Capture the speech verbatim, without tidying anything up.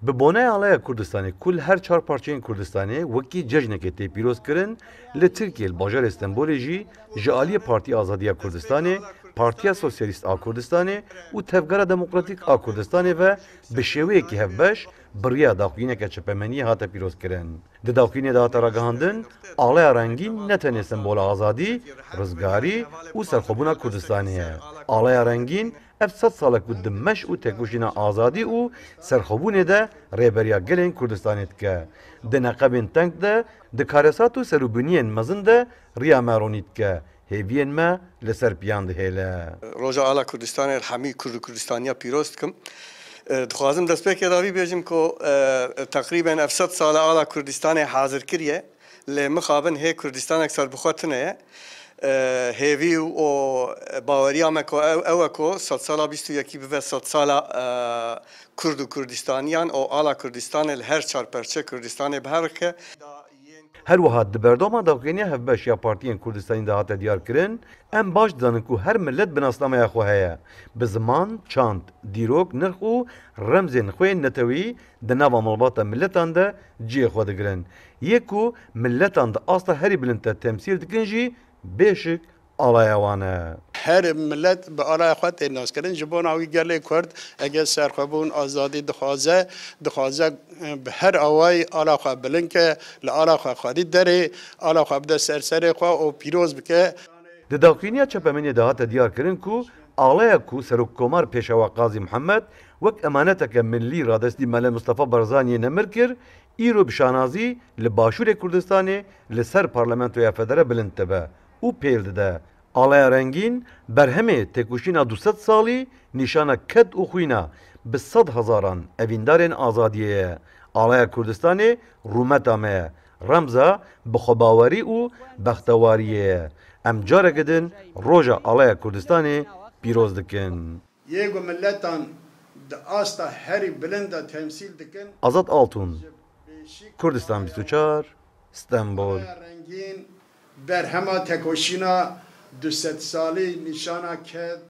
Bi boneya Alaya Kurdistanê ku li her çar parçeyên Kurdistanê wekî cejnekê tê pîrozkirin, li Tirkiyê li bajarê Stenbolê jî ji aliyê Partiya Azadiya Kurdistanê, Partiya Sosyalîst a Kurdistanê û Tevgera Demokratîk a Kurdistanê ve bi şêweyekî hevbeş bi riya daxuyîneke çepemeniyê hate pîrozkirin. Di daxuyînê de hate ragihandin, Alaya Rengîn ne tenê sembola azadî, rizgarî û serxwebûna Kurdistanê ye. Alaya Rengîn ev sed sal e ku di meş û têkoşîna azadî û serxwebûnê de rêberiya gelên Kurdistanê dike. Di neqebên teng de, di karesat û serûbûniyên mezin de riya me ronî dike. Hêviyên me li ser piyan dihêle. Roja Ala Kurdistanê li hemî Kurd û Kurdistaniya pîroz dikim. E, dixwazim destpêkê de vî bêjim ku, e, teqrîben ev sed sal e Ala Kurdistanê hazir kiriye. Lê mixabin hê Kurdistanek serbixwe tune ye. E, hêvî û baweriya me ku ew, ew e ku sedsala bîst û yekî bibe sedsala, e, Kurd û Kurdistaniyan û Ala Kurdistanê li her çar perçe Kurdistanê bi her rike. Her wiha di berdoma daxuyaniya hevbeş ya partiyên Kurdistanî de hate diyarkirin, em baş dizanin ku her milet bi nasnameya xwe heye. Bi ziman, çand, dîrok, nirx û remzên xwe yên neteweyî di nava malbata miletan de cihê xwe digirin. Yê ku miletan di asta herî bilind de temsîl dikin jî bêşik alaya wan e. Her milet bi alaya xwe tê naskirin. Ji bona wî gelê Kurd eger serxwebûn, azadî dixwaze, dixwaze, e, bi her awayî ala xwe bilind ke, li ala xwe xwedî derê, ala xwe bide ser serê xwe û pîroz bike. Di daxuyaniya çepemeniyê de hate diyarkirin ku alaya ku Serokkomar Pêşewa Qazî Mihemed wek emaneteke milî radestî Mele Mistefa Barzaniyê nemir kir, îro bi şanazî li Başûrê Kurdistanê li ser Parlamentoya Federe bilind dibe û pêl dide. Alaya Rengîn, berhemê têkoşîna du sed salî, nîşana ked û xwîna bi sed hezaran evîndarên azadiyê ye. Alaya Kurdistanê rûmeta me ye, remza bixwebawerî û bextewariyê ye. Em careke din Roja Alaya Kurdistanê pîroz dikin. Yê ku miletan di asta herî bilind de temsîl dikin. Azad Altun, Kurdistan bîst û çar, Stenbol. Rengîn, berhema tekoşîna du sed salî, nîşana ked.